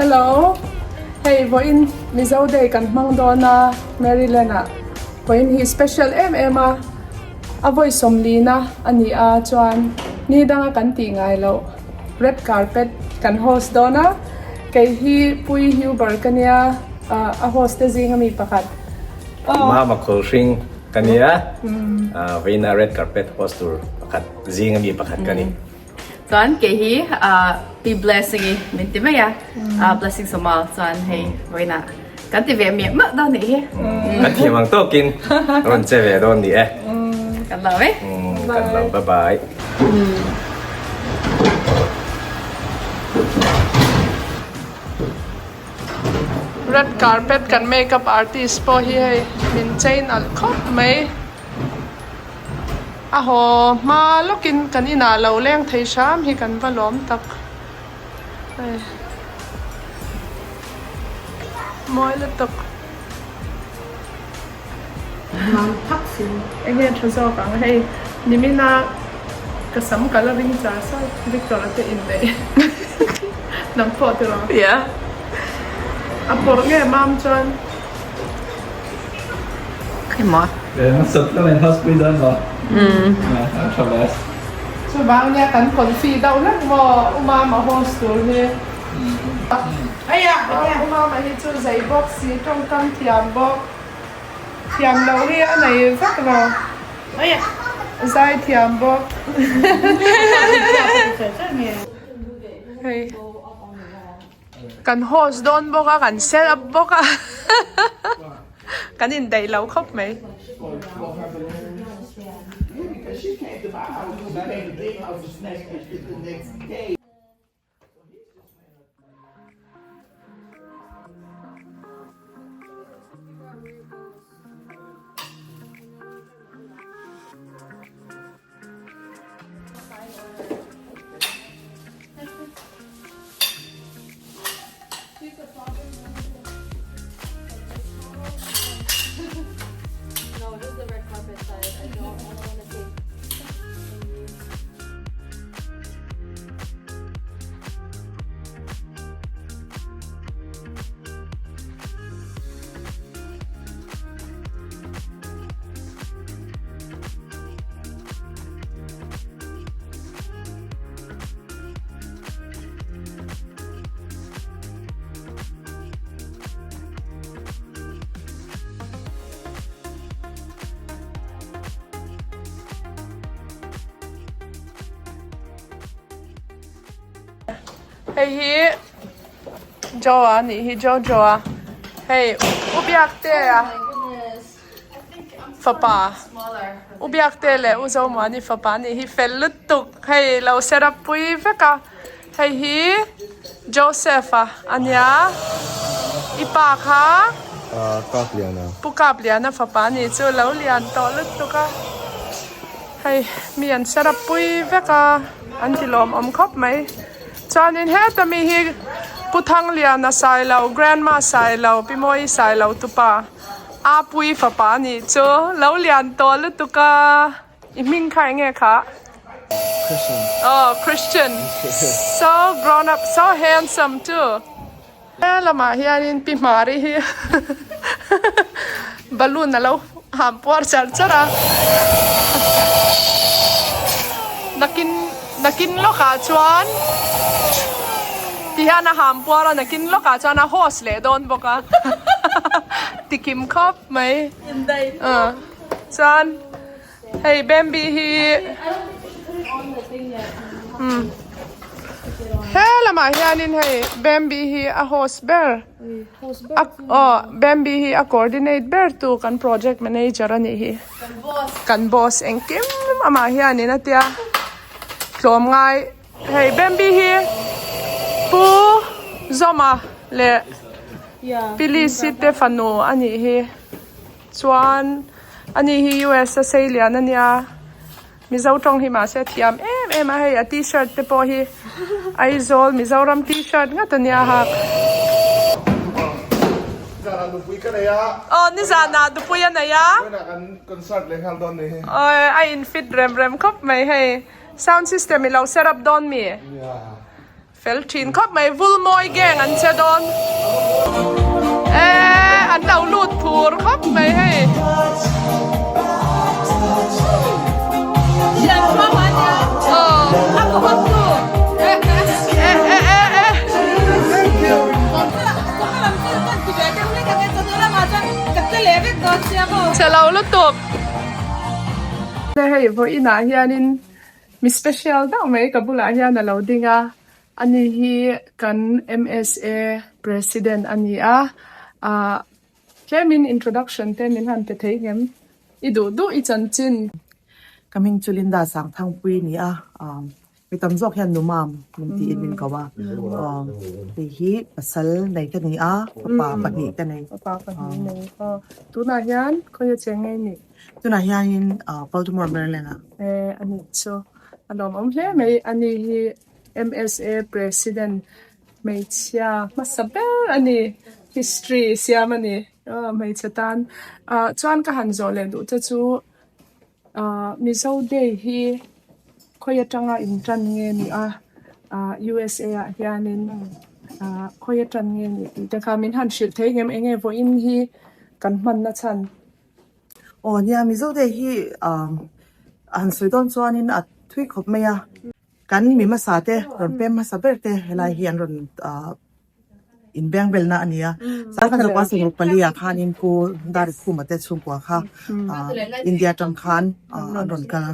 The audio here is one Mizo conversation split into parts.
Hello hei vawiin Mizo Day kan hmang dawn a Maryland ah vawiin hi special em em a a vawi sawmlina a ni a chuan ni danga kan tih ngai loh red carpet kan host dawn a kei hi Pui Huber ka nia ah a host te zinga mi pakhat aw. Mama Khawlhring ka nia vawiin a red carpet host tur pakhat zinga mi pakhat ka ni. Chuan kei hi Pi Blessing i min ti mai a, Blessing Somal chuan hei vawiinah kan ti ve miah meuh dawn nih hi. Kan thiam ang tawkin rawn che ve dawn ni e. Kan lo e. Kan lo, bye bye. Red carpet kan makeup artist pawh hi hei min chei nalh khawp mai. A haw hma lawkin kan inah lo leng thei hram hi kan va lawm tak hei mawi lutuk eng nge tha zawk ang hei nimina ka sam ka la ring char sawi Victor a te inneih nang pawh tiraw a pawrh nge mam chuan. Emaw. Chuvang nia kan confi deuh hlek maw U Mama host tur hi. U Mama hi chu zei bawk si tawngkam thiam bawk thiam loh hi a nei vek lo zai thiam bawk. Hei. Kan host dawn bawk a, kan set up bawk a, kan indaih lo khawp mai. Hei hi Joa a nih hi Jojo a hei u biak te a fapa u biak te leh u Zomuani fapa a nih hi fel lutuk hei lo set up pui vek a hei hi Joseph a a nia i pa kha Pu Kapliana fapa a nih chu lo lian tawh lutuk a hei mi an set up pui vek a an ti lawmawm khawp mai. Chuanin heta mi hi Pu Thangliana Sailo, Grandma Sailo, Pi Mawi Sailo tupa Apuii fapa a nih chu lo lian tawh lutuk a, i hming kha eng nge kha? Christian. Oh, Christian. So grown up, so handsome too. He lamah hianin Pi Hmari hi balloon a lo ham puar char char a, nakin nakin lawkah chuan ti hian a ham puar a nakin lawkah chuan a host leh dawn bawk a tikim khawp mai chuan Hei Bambi hi umm he lamah hianin hei Bambi hi a host ber a aw Bambi hi a coordinate ber tu kan project manager a nih hi kan boss engkim amah hianin a tia tlawmngai hei Bambi hi Pu Zawma leh Pi Lisi te fanu a nih hi. Chuan ani hi US a sei lian a nia, Mizo tawng hi mahse a thiam em em a hei a t-shirt te pawh hi Aizawl Mizoram t-shirt ngat a nia hak. Aw nizanah nupui a nei a. Aw a in fit rem rem khawp mai hei sound system i lo set up dawn mi? Fel thin khawp mai Vulmawi gang an che dawn e an lo lut phur khawp mai hei. Chhe lo lutuk. Hei vawiin ah hianin mi special deuh mai ka bulah hian a lo ding a. Ani hi kan MSA President a ni a, ah tlemin introduction te min han pe thei ngem? I duh duh i chanchin. Ka hming chu Linda Sangthangpui a ni a, ah mi tam zawk hian Numam min tiin min ko a, ah hei hi pasal nei ka ni a, fapa pahnih ka nei. Fapa pahnih nei aw. Tunah hian khawi a cheng ngei nih? Tunah hianin ah Baltimore, Maryland ah. Eh a nih chu a lawmawm hle mai. Ani hi MSA President hmeichhia hmasa ber a ni, history siam a ni aw hmeichhe tan. Ah chuan ka han zawh leh duh te chu ah Mizo Day hi khawi atanga intan nge ni a, ah USA ah hianin ah khawi atan nge ni tih te kha min han hrilh thei ngem eng nge vawiin hi kan hmanna chhan. Aw nia Mizo Day hi ah han sawi dawn chuanin a thui khawp mai a. Kan mi hmasa te rawn pem hmasa ber te helai hi an rawn ah inbeng belna a ni a. Sangha Zakua Sawmruk pali ah khanin Pu Darikhuma te chhungkua kha ah India atang khan ah an rawn kal a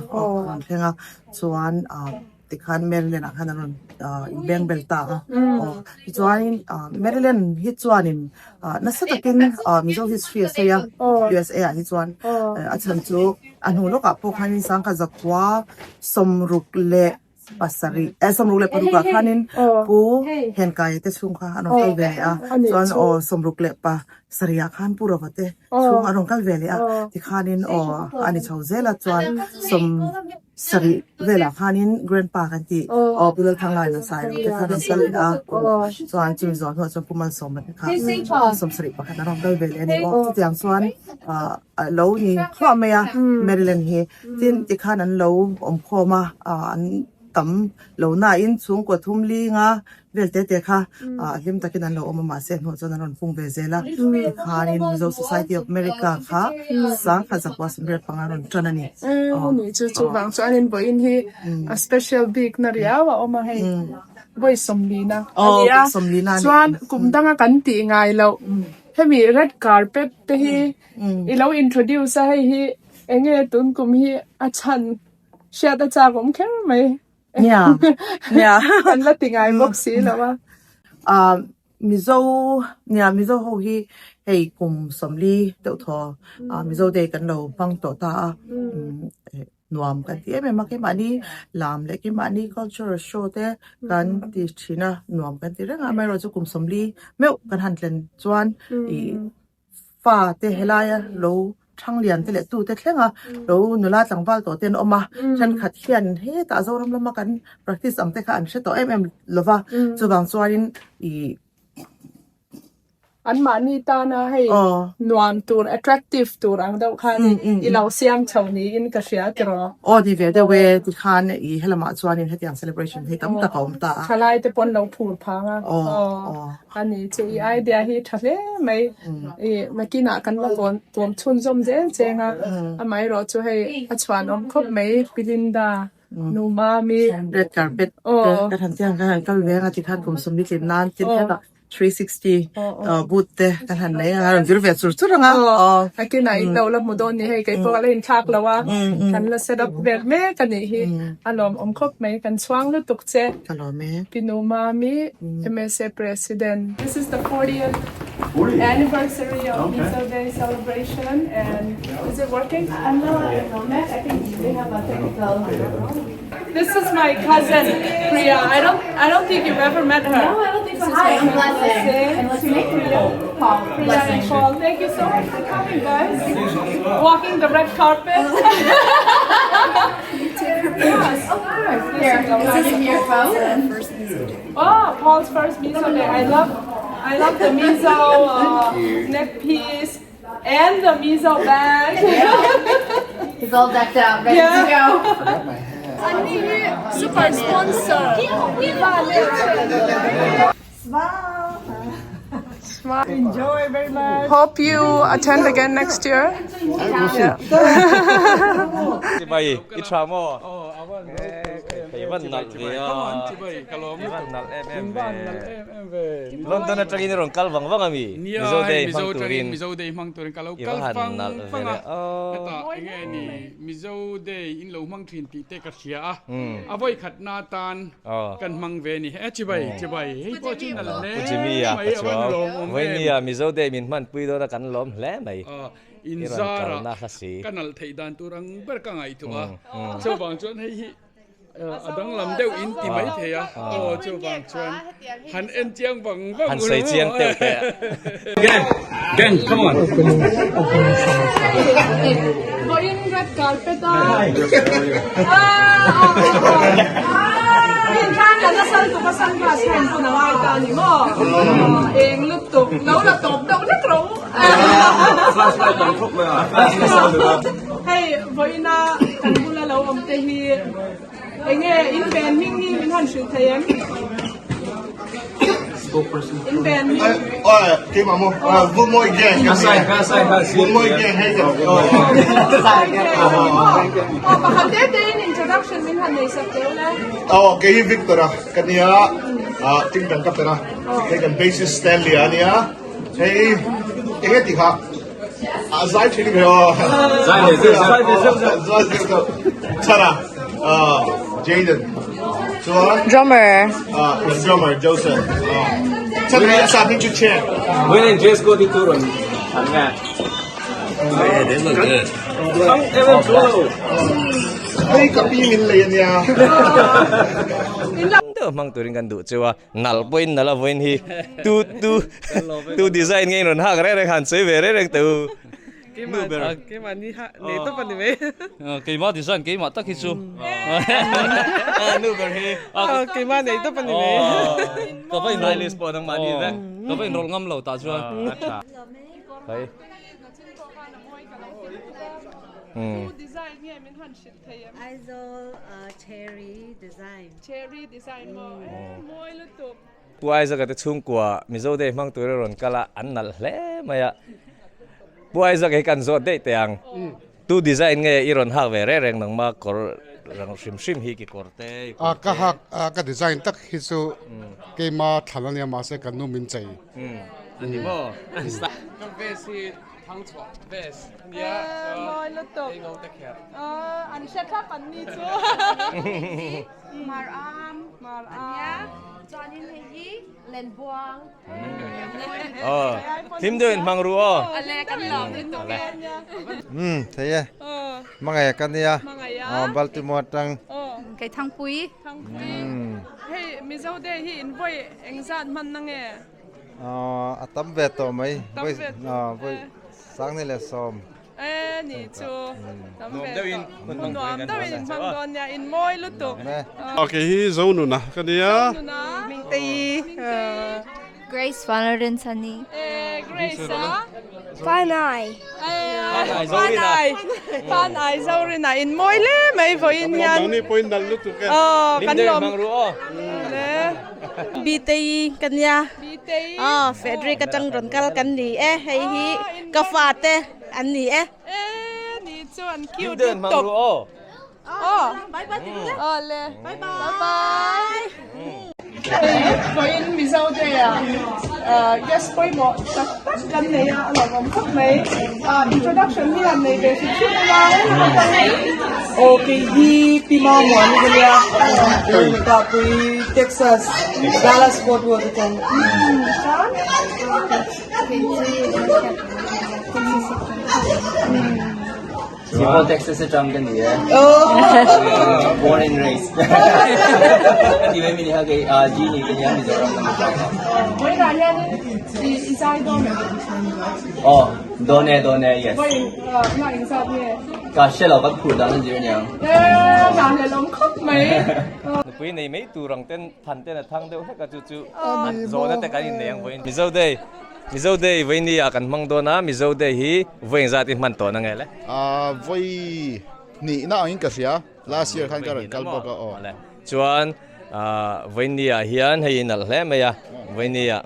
rawn thleng a chuan ah tikhan Maryland ah khan an rawn ah inbeng bel ta a. Aw tichuanin ah Maryland hi chuanin ah nasa takin ah Mizo history a sawi a USA ah hi chuan a chhan chu A hnu lawkah pawh khanin Sangha Zakua sawmruk leh pasarih eh sawmruk leh parukah khanin Pu Henkaia te chhung kha an rawn kal ve leh a, chuan aw sawmruk leh pasarihah khan Pu Rova te chhung an rawn kal ve leh a, tikhanin aw a ni chho zel a, chuan sawm sarih velah khanin Grandpa kan tih aw Pu Lalthanglai Sailo te kha an rawn kal leh a, chuan chumi zawh hnuah chuan Pu Malsawma te kha sawmsarih pakhat an rawn kal ve leh a ni aw, chutiang chuan ah. A lo ni thluah mai a Maryland hi tin tikhan an lo awm khawm a ah an tam lo nain chhungkaw thum linga vel te te kha ah hlim takin an lo awm a mahse hnuah chuan an rawn fung ve zel a tikhanin Mizo Society of America kha sangkhat zakua sawmriat panga rawn tan a ni. Aw chu chuvang chuanin vawiin hi a special bik na riau a awm a hei vawi sawmlina a ni a chuan kum danga kan tih ngai loh hemi red carpet te hi I lo introduce a hei hi eng nge tun kum hi a chhan hriat a chak awm kher mai. Nia nia kan la ti ngai bawk si lo a. Ah Mizo nia Mizo ho hi hei kum sawmli deuh thaw ah Mizo day kan lo hmang tawh ta a nuam kan ti em em a keimahni lam leh keimahni cultural show te kan ti thin a nuam kan ti reng a amaherawhchu kum sawmli meuh kan han tlen chuan ih fa te helaia lo thang lian te leh tu te thleng a lo nula tlangval tawh te an awm a thenkhat hian hetah Zoram lama kan practice ang te kha an hre tawh em em lo va chuvang chuanin ih An mahni tana hei nuam tur attractive tur ang deuh khan i lo siam chho niin ka hria tiraw. Aw ni ve deuh e tikhan ih helamah chuanin hetiang celebration hi tam tak a awm ta a. Thalai te pawn lo phur phang a. A ni chu i idea hi tha hle mai. I nakinah kan la vawn tuam chhunzawm zel cheng a, amaherawh chu hei a chhuanawm khawp mai Pi Linda nu Mami. Red carpet te ka han tiang ka han kal ve anga tikhan kum sawmli tlin nan tin khat ah 360 boot te kan han nei anga rawn vir ve chur chur anga aw. Nakinah in lo la hmu dawn ni hei keipawh a la inthlak lo a, kan la set up vel mek a nih hi a lawmawm khawp mai kan chhuang lutuk che. Ka lawm e. Pi Nu Mami. MSA President. This is the 40th anniversary of Mizo Day celebration and is it working? I'm not at the moment. I think they have a technical. This is my cousin Priya. I don't I don't think you've ever met her. No, I don't think so. Hi, I'm Blessing. And what's your name? Priya. Paul. Priya Blessing. and Paul. Thank you so much for coming, guys. Walking the red carpet. Yes. Of course. Here, this is your phone. Oh, Paul's first Mizo day. I love, I love the Mizo uh, neck piece and the Mizo bag. He's all decked out, ready Yeah. to go. Forgot my hat. Anni hi super sponsor Smile. Enjoy very much. Hope you attend again next year. We'll see. Chibai i tha maw? Thei van nalh ve a. I van nalh em em ve. London atangin i rawn kal vang vang ami? Mizo Day hmang turin. Mizo Day hmang turin ka lo I kal va han vang nalh ve vang a. le aw. Hetah enge ni Mizo Day in lo hmang thin tih te ka hria a. A vawi khatna atan kan hmang ve ni. E chibai chibai hei pawh chu nalh hle Pu Jimmy a mai ka a van chuang. lawmawm em. Vawinia Mizo Day min hmanpui dawn a kan lawm hle mai. In I rawn zara kalna hla si. ka nalh theih dan tur ang ber ka ngaihtuah a, chuvang chuan hei hi a danglam deuh in ti mai thei a, aw chuvang chuan han en chiang vang vang Han sawi chiang teuh teh. Gang, gang, come on. Vawiin red carpet a. Intlan kan a sal tuk a sunglass kha in bun a ngai ta a ni maw? Eng lutuk lo la tawp deuh hlek rawh u. Flashlight dang thawk mai a. Hei vawiina kan bula lo awm te hi enge in ven hming hi min han hrilh thei em? In ven hming. Keimah maw? Vulmawi gang kan ni. Vulmawi gang hei kan. Aw pakhat te te in introduction min han nei sak teh ule. Aw kei hi Victor a ka nia ting dang ka per a hei kan bassist Stanley a nia. Hei enge ti kha a zai thin ve aw zai ve zeuh zai ve zeuh zai zeuh zeuh chara Jaden chuan drummer drummer Joseph chara hi sa hming chu che when in dress code tu ron an nga they look good hei ka pi min lei ania deuh hmang turin kan duh chu a Nalh pawhin nalh a vawiin hi tu tu tu design nge in rawn hak reng reng han sawi ve reng reng teh u. Nu ber. Keimah ni ha nei tawp a ni mai. Keimah design keimah tak hi chu. Nu ber hi. Keimah nei tawp a ni mai. Ka va in stylist pawh nangmah ni vek. Ka va inrawlh ngam lo tah chuan. A tha. Hai. Tu design nge min han hrilh thei em? Aizawl Cherry design. Cherry design maw? Eh mawi lutuk. Pu Isaac-a te chhungkua Mizo Day hmang tur a rawn kal a, an nalh hle mai a. Pu Isaac hi kan zawt daih teh ang. Tu design nge i rawn hak ve reng reng nangma kawr rang hrim hrim hi kekawr te i kawr te. Ka hak ka design tak hi chu keima thlan a nia mahse kan nu min chei. A ni maw? Ka vest hi Thang chhuah vest ania mawi lutuk. Ei ngo te kher. An hre thlap an ni chu. Mar am. Mar am. Chuanin hei hi Lenbuang. Aw hlim deuh in hmang ru aw. Ale kan lawm lutuk e. Umm thei e. Hmangaih ka nia. Aw Baltimore atang. Kei Thangpui. Thangpui. Hei Mizo Day hi in vawi engzat hman na nge? A tam ve tawh mai. Tam ve tawh. Vawi sangni leh sawm. E ni chu tam ve tawh. Nuam deuhin in hmang dawn nia, in mawi lutuk. Kei hi Zonuna ka nia. Zonuna. Mingtei. Mingtei. Grace Vanlalrinchhani. E Grace a. Panai. Panai. Panai Zorina in mawi hle mai vawiin hian. Nangni pawhin nalh lutuk e. Aw kan lawm. Hlim deuhin hmang ru aw. Le. Bitei ka nia. Bitei. Aw, Frederick atang rawn kal kan ni e. Hei hi ka fate an ni e. E ni chu an cute lutuk. Aw. Bye bye ti le. Aw le. Bye bye. Hei vawiin Mizo Day ah guest pawimawh tak tak kan nei a, a lawmawm khawp mai. Introduction hi han nei ve hrim hrim ula engemaw. Aw kei hi Pi Mamuani ka nia, Ka pui Texas, Dallas Fort Worth atang. Singapore Texas atang ka ni e. Born and raised. Ti mai mi ni ha kei Genie ka nia Mizoram lam atang. Vawiinah hianin i zai dawn em? Aw, dawn e, dawn e, yes. Vawiin na engzat nge? Ka hre lo, kan phur dan a zir aniang. Eee, dan leh lawm khawp mai. Nupui nei mai tur ang ten than ten a thang deuh hlek a chu chu an zawhna te kan innei ang vawiin. Mizo Day, Mizo Day vawiin ah kan hmang dawn a, Mizo Day hi vawi engzat i hman tawh na nge le? Vawi. hnih na angin ka hria last year khan ka rawn kal bawk a aw. Chuan Vawinia hian hei i nalh hle mai a, Vawinia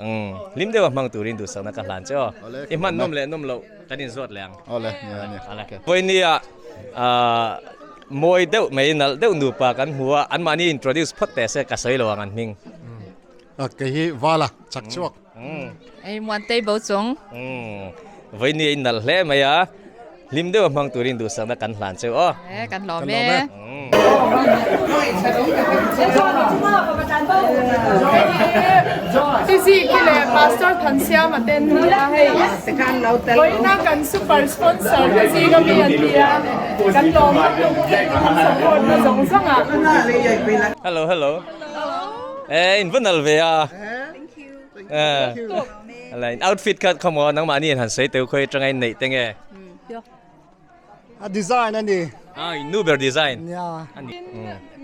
hlim deuha hmang turin duhsakna ka hlan che aw. I hman nawm leh nawm loh kan inzawt leh ang. Awle, nia nia. Vawinia mawi deuh mai nalh deuh nupa kan hmu a, anmahni introduce phawt teh se ka sawi lo ang an hming. Kei hi Vala, chak chhuak. Ei Muantei bo chung. Vawinia i nalh hle mai a. Hlim deuha hmang turin duhsakna kan hlan cheu aw. E, kan lawm e. Physique leh Pastor Thansiama te an ni a hei vawiina kan super sponsor te zinga mi an ni a kan lawm lutuk kan support na zawng zawng ah. Hello hello. E in va nal ve a. Thank you. Outfit kha khawmaw nangmahni in han sawi teu khawi atanga in neih te nge? A design a ni. Ah, in nu ber design. Nia. A ni.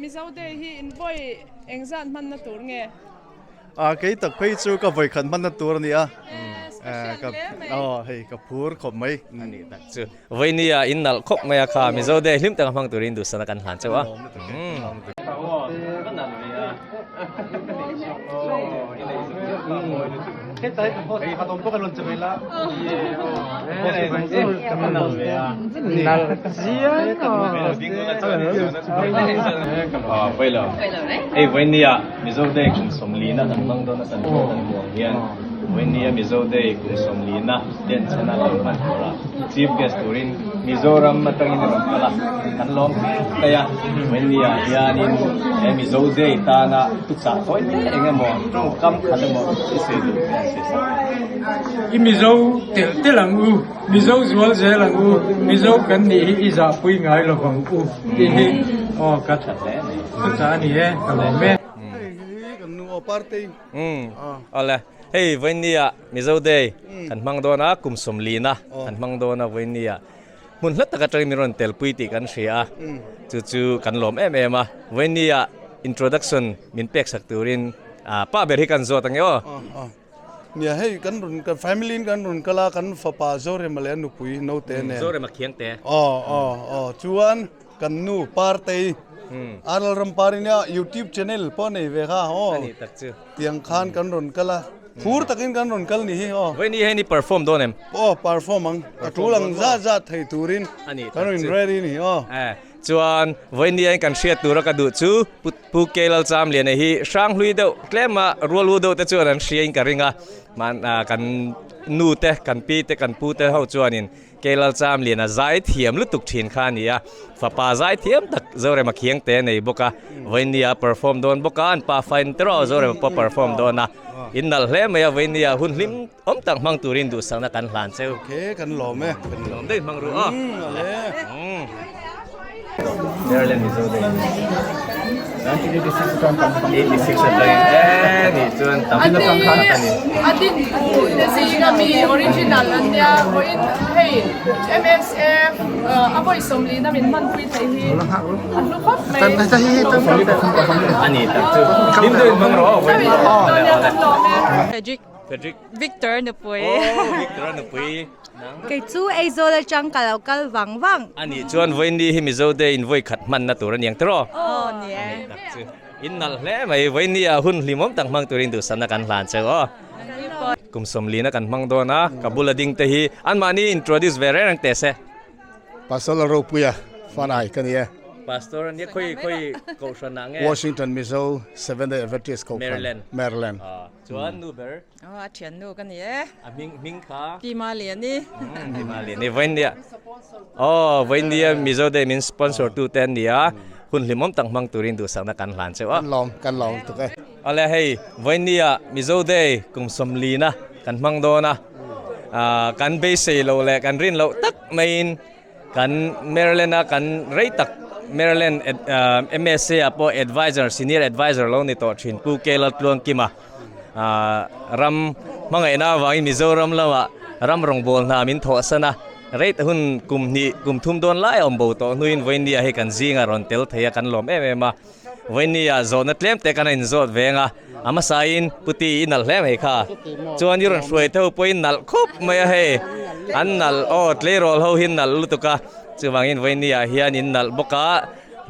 Mizo Day hi in vawi engzat hmanna tur nge? Ah, kei tak phei chu ka vawi khat hmanna tur a ni a. Special hle mai. Aw, hei ka phur khawp mai. A ni tak chu. Vawinia in nalh khawp mai a kha Mizo Day hlim taka hmang turin duhsana kan hlan chauh a. Hei Vawinia Mizo Day kum sawmlina kan hmang dawn a kan hmuh kan hmuh ang hian Vawinia Mizo Day kum sawmlina denchhana kan hman tura Chief Guest turin Mizoram atangin i rawn kal a, kan lawm hle a, Vawinia hianin he Mizo Day tana thuchah tawi hle eng emaw tawngkam khat emaw i sawi duh te an sawi sak. I Mizo telh telh ang u, Mizo zual zel ang u, Mizo kan nih hi i zahpui ngai lo vang u tih hi aw ka thuchah a ni e, ka lawm e. Hei hi kan nu aw Partei. Umm awle hei Vawinia Mizo Day kan hmang dawn a, kum sawmlina kan hmang dawn a Vawinia hmun hla tak atangin min rawn telpui tih kan hria a, chu chu kan lawm em em a, Vawinia introduction min pek sak turin pa ber hi kan zawt ang e aw. Nia hei kan rawn kan family in kan rawn kal a, kan fapa Zorema leh a nupui naute nen. Zorema Khiangte. Aw aw aw chuan Kan nu Partei Aral Rampar in a YouTube channel pawh a nei ve kha aw. A nih tak chu. Tiang khan kan rawn kal a, phur takin kan rawn kal ni hi aw. Vawiin hi hei perform dawn em? Aw perform ang, a tul ang zat zat thei turin kan rawn ready ni aw. Chuan vawiin hian kan hriat tura ka duh chu Pu K Lalchamliana hi hranghlui deuh tlema rual u deuh te chuan an hria in ka ring a, kan nu te, kan pi te, kan pu te ho chuanin Keilal Chamliana zai thiam lutuk thin kha a ni a, fapa zai thiam tak Zorema Khiangte a nei bawk a, Vawinia a perform dawn bawk a, an pa fain te rawh Zorema pawh a perform dawn a, in nalh hle mai a, Vawinia hun hlim awm tak hmang turin duhsakna kan hlan cheu. Ok, kan lawm e. Kan lawm daih hmang ruh aw. Maryland Mizo Day. 1986 atang kan hmang. 86 atangin eh ni chuan tam tak khan a ni. A din tu te zinga mi original an nia vawiin hei MSF a vawi sawmlina min hmanpui thei hi a hlu khawp mai. A ni tak chu. Hlim deuhin hmang rawh aw vawiin. Frederick. Frederick. Victor nupui. Oh Victor nupui. Kei chu Aizawl atang ka lo kal vang vang. A nih chuan Vawiini hi Mizo Day in vawi khat hmanna tur a niang tiraw? Aw ni e. A nih tak chu. In nalh hle mai. Vawiini ah hun hlimawm tak hmang turin duhsakna kan hlan cheu aw. Kum sawmlina kan hmang dawn a, ka bula ding te hi anmahni introduce ve reng reng teh se. Pastor Lalropuia Fanai ka ni e. Pastor ania khawi khawi kohhran ah nge? Washington Mizo Seventh Day Adventist kohhran. Maryland. Maryland. Chuan nu ber. Aw a thian nu ka ni e. A hming hming kha. Pi Maliani. Pi Maliani Vawinia. Aw Vawinia Mizo Day min sponsor tu te an ni a, hun hlimawm tak hmang turin duhsakna kan hlan cheu a. Kan lawm kan lawm tuk e. Awle hei Vawinia Mizo Day kum sawmlina kan hmang dawn a, kan beisei loh leh kan rin loh tak maiin kan Maryland a kan rei tak Maryland MSA ah pawh advisor senior advisor lo ni tawh thin Pu K Laltluangkima ram hmangaihna avangin Mizoram lamah ram rawngbâwl hna min thawhsan a, rei ta hun kum hnih kum thum dawn lai a awm bo tawh hnuin Vawinia hi kan zingah rawn tel thei a kan lawm em em a. Vawinia zawhna tlem te kan in zawt veng a, a hmasain Puti i nalh hle mai kha. Chuan i rawn hruai te ho pawhin nalh khawp mai a hei, an nalh aw tleirawl ho hi nalh lutuk a, chuvangin Vawinia hian in nalh bawk a,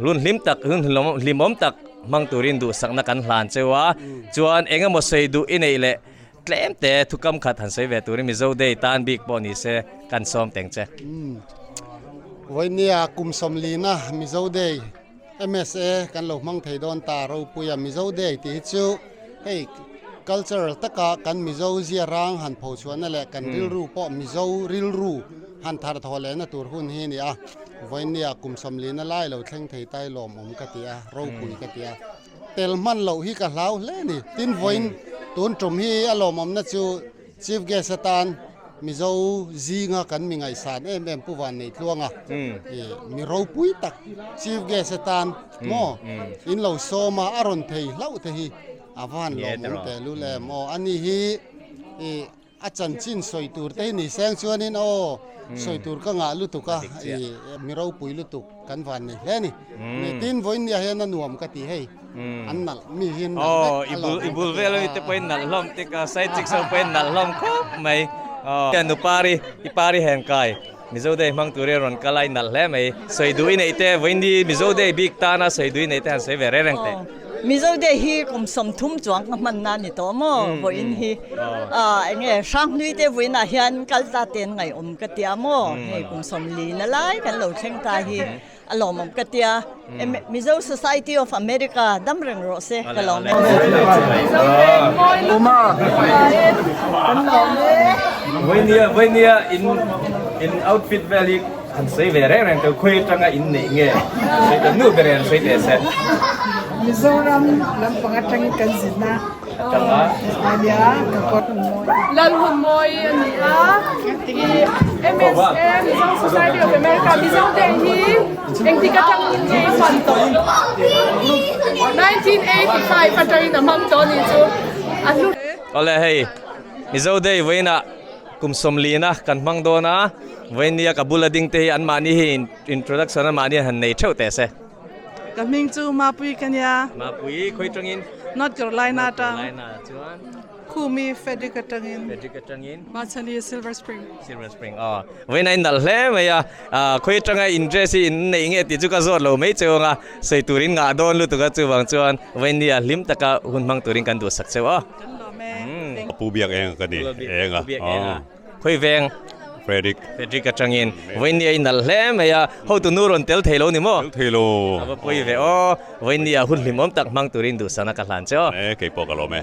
hun hlim tak hun hlimawm tak hmang turin duhsakna kan hlan cheu a, chuan eng emaw sawi duh i neih leh Tlem te thukam khat han sawi ve turin Mizo Day tan bik pawh ni se kan sawm teng che. Vawinia kum sawmlina Mizo Day MSA kan lo hmang thei dawn ta ropuia Mizo Day tih hi chu hei cultural taka kan Mizo zia rang han pho chhuahna leh kan rilru pawh Mizo rilru han thar thaw lehna tur hun hi a ni a. Vawinia kum sawmlina lai lo thleng thei tai lawmawm ka ti a, ropui ka ti a. Tel hman loh hi ka hlau hle a ni. Tin vawiin tun tum hi a lawmawmna chu Chief Guest atan Mizo zinga kan mi ngaihsan em em Pu Vanneitluanga mi ropui tak Chief Guest atan maw in lo sawm a, a rawn thei hlauh te hi a va han lawmawm tehlul em aw. Ani hi ih A chanchin sawi tur te hi ni seng chuanin aw sawi tur ka ngah lutuk a, i mi ropui lutuk kan van nei hle a ni. Tin vawiin nia hian a nuam ka ti hei, an nalh mi hi an nalh vek a lawm I bul vel ami te pawhin nalh hlawm tik a, side chicks ho pawhin nalh hlawm khawp mai. Aw nu pari, i pari hen kai Mizo Day hmang turin rawn kal a, i nalh hle mai. Sawi duh i neih te, vawiin ni Mizo Day bik tana sawi duh i neih te han sawi ve reng reng teh. Mizo Day hi kum 30 chuang ka hman na ni tawh maw vawiin hi enge Hranghlui te vawiin ah hian kal ta ten ngaihawm ka tia maw hei kum 40 na lai kan lo thleng ta hi a lawmawm ka tia Mizo Society of America dam reng rawh se ka lawm e. Vawinia vawinia in in outfit vel hi Han sawi ve reng reng teu khawi atanga in neih nge sawi ta nu ber in sawi teh se. Mizoram lampang atangin kan zin a. Atanga. Ania ka kawt. Lalhunmawi a ni a, i MSA Mizo Society of America Mizo Day hi engtik atangin nge i hman tawh? 1985 atangin a hmang tawh a nih chu a hlu. Awle hei Mizo Day vawiinah Kum sawmlina kan hmang dawn a, vawinia ka bula ding te hi anmahni hi introduction anmahni han nei theuh teh se. Ka hming chu Mapui ka nia. Mapui khawi tangin? North Carolina atang. North Carolina chuan? Khumi Frederick atangin. Frederick atangin? Machhani Silver Spring. Silver Spring aw. Vawiin a inalh hle mai a, khawi atanga in dress hi in neih nge tih chu ka zawt lo mai cheu anga, sawi tur in ngah dawn lutuk a, chuvang chuan vawinia hlim taka hun hmang turin kan duhsak cheu aw. Kan lawm e. Pu Biak Enga ka ni. Enga. Pu Biak Enga. Khawi veng? Frederick. Frederick atangin. Vawiin a inalh hle mai a. Hotu nu rawn tel thei lo ni maw? Tel thei lo. A va pawi ve aw. Vawiin a hun hlimawm tak hmang turin duhsana ka hlan che aw. E, kei pawh ka lawm e.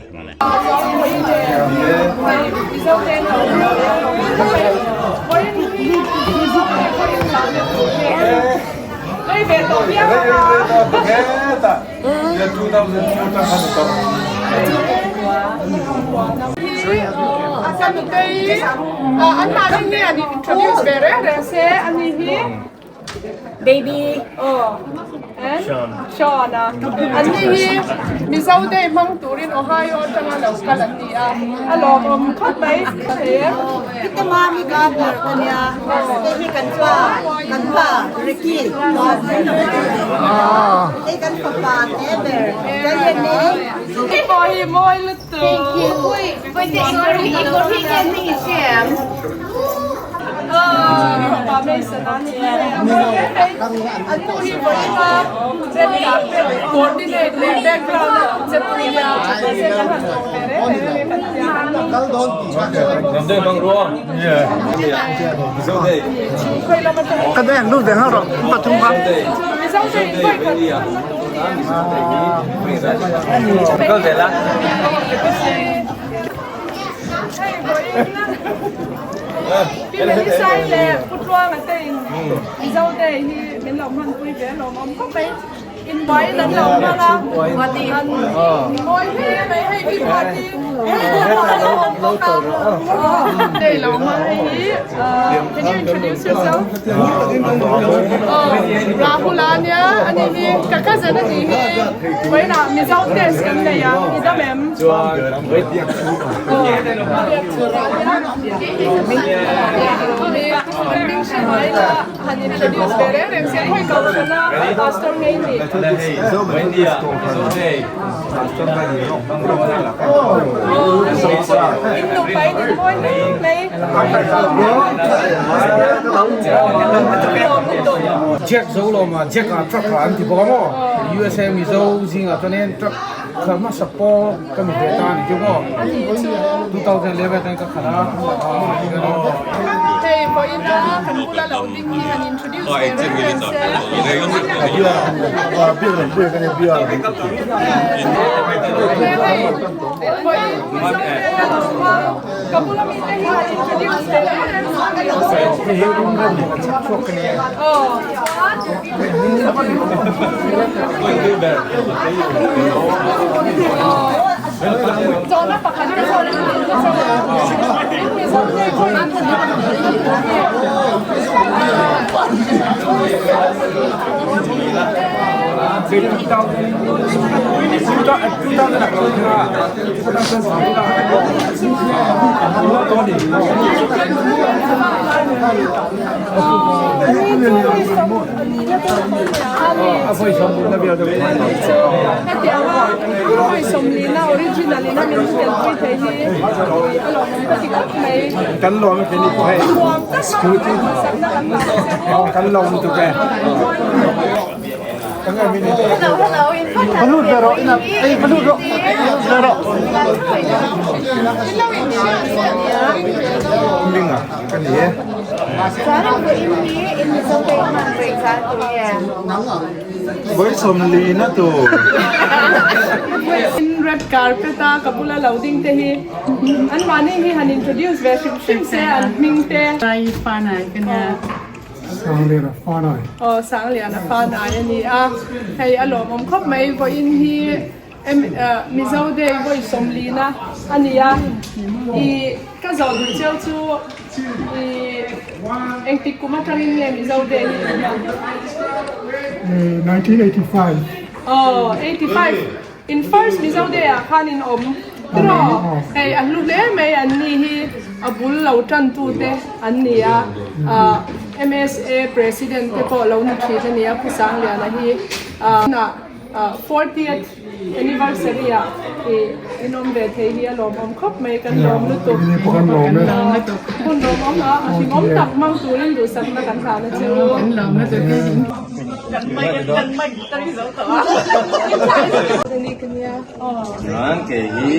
Baby Sean a an ni hi Mizo Day hmang turin Ohio atanga lo kal an ni a a lawmawm khawp mai Heta mami gardener ka nia hei hi kan pa kan pa Ricky hei kan fapa te ber Hei pawh hi mawi lutuk Thank you Fapa Mason a ni an nu hi vawiin a coordinate leh background a che tu nia mahse kan han tawk ve reng reng a ni kan tia. Pi Melisai leh Pu Tluanga te in Mizo Day hi min lo hmanpui ve lawmawm khawp mai. Inbuaiin an lo hmang a, an mawi hle mai hei Pi Buati a lo awm bawk a. Day lo hmang hei hi can you introduce yourself? Oh, Rahul a nia, ani hi ka cousin a nih hi. Vawiinah Mizo test kan nei a, i dam em? hming hre ngai la han introduce ve reng reng se khawi kohhran a pastor ngei ni. In nupa in inmawi hle mai. Jack zo lo ma Jack ah truck ah an ti bawk a maw USA Mizo zingah chuanin truck khalh hmasa pawh ka mi ve ta a ni chu maw 2011 atangin ka khalh a Hei vawiin a kan bula lo ding hi han introduce ve reng reng se. Hei vawiin Mizo te a lo hmang ka bula mi te hi han introduce ve reng reng se. Aw chuan. Zawhna pakhat te zawh leh tur ka zawh a, Mizo te khawi Hetianga vawi sawmlina original in a min telpui thei hi a lawmawm ka ti khawp mai. Kan lawm e keni pawh hei. Nuam tak a hmasak na kan hmu che u. Kan lawm lutuk e. Hello hello in fan Palut ve rawh ina ei palut rawh ve rawh. Minga ka ni e. Vawi sawmli na tur. In red carpet a ka bula lo ding te hi an mahni hi han introduce ve hrim hrim se an hming te. Rai Fanai ka nia. Sangliana Fanai. Aw Sangliana Fanai a ni a, hei a lawmawm khawp mai vawiin hi Mizo Day vawi sawmlina a ni a, i ka zawh duh cheu chu i engtik kum atangin nge Mizo Day hi in hman? 1985. Aw 85 in first Mizo Day ah khan in awm tiraw? Hei a hlu hle mai an ni hi a bul lo tan tute an ni a, MSA President te pawh lo ni thin a ni a Pu Sangliana hi. 40th anniversary ah in awm ve thei hi a lawmawm khawp mai kan lawm lutuk kan lawm e hun lawmawm a a hlimawm tak hmang turin duhsakna kan hlan a che u kan lawm lutuk e Chuan kei hi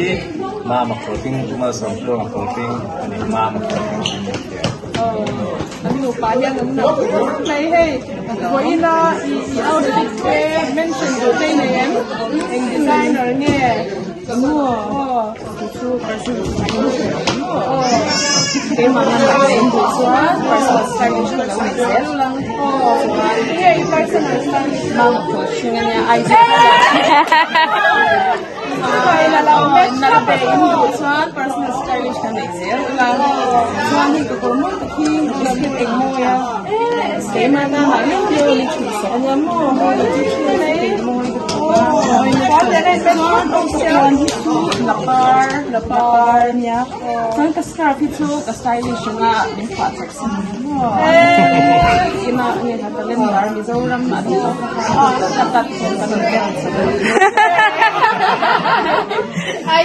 mama khawlhring Pumal Sawmtluanga khawlhring a ni mama khawlhring An nupa hian an nalh khawp mai hei vawiina i i outfit te mention duh te i nei em eng designer nge aw chu personal stylish ka lo aw keimah na nalh te in duh chuan personal stylish ka lo nei zel lang aw tinge i personal stylish mama khawlhring ania Aizawl nalh te in duh chuan personal stylish ka nei zel ula chuan hei ka kawr mawi tak hi biscuit eng mawi a keimah na mah liau liau ni thuh sak ania maw eng mawi ka tuk a chuan chuan hi chu lapar lapar ania chuan ka scarf hi chu ka stylish anga min phuah chak sak ania maw ina nge ka calendar Mizoram a tih loh kha ka tat ka rawn vel sak a.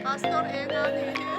Pastor Ena ni hi.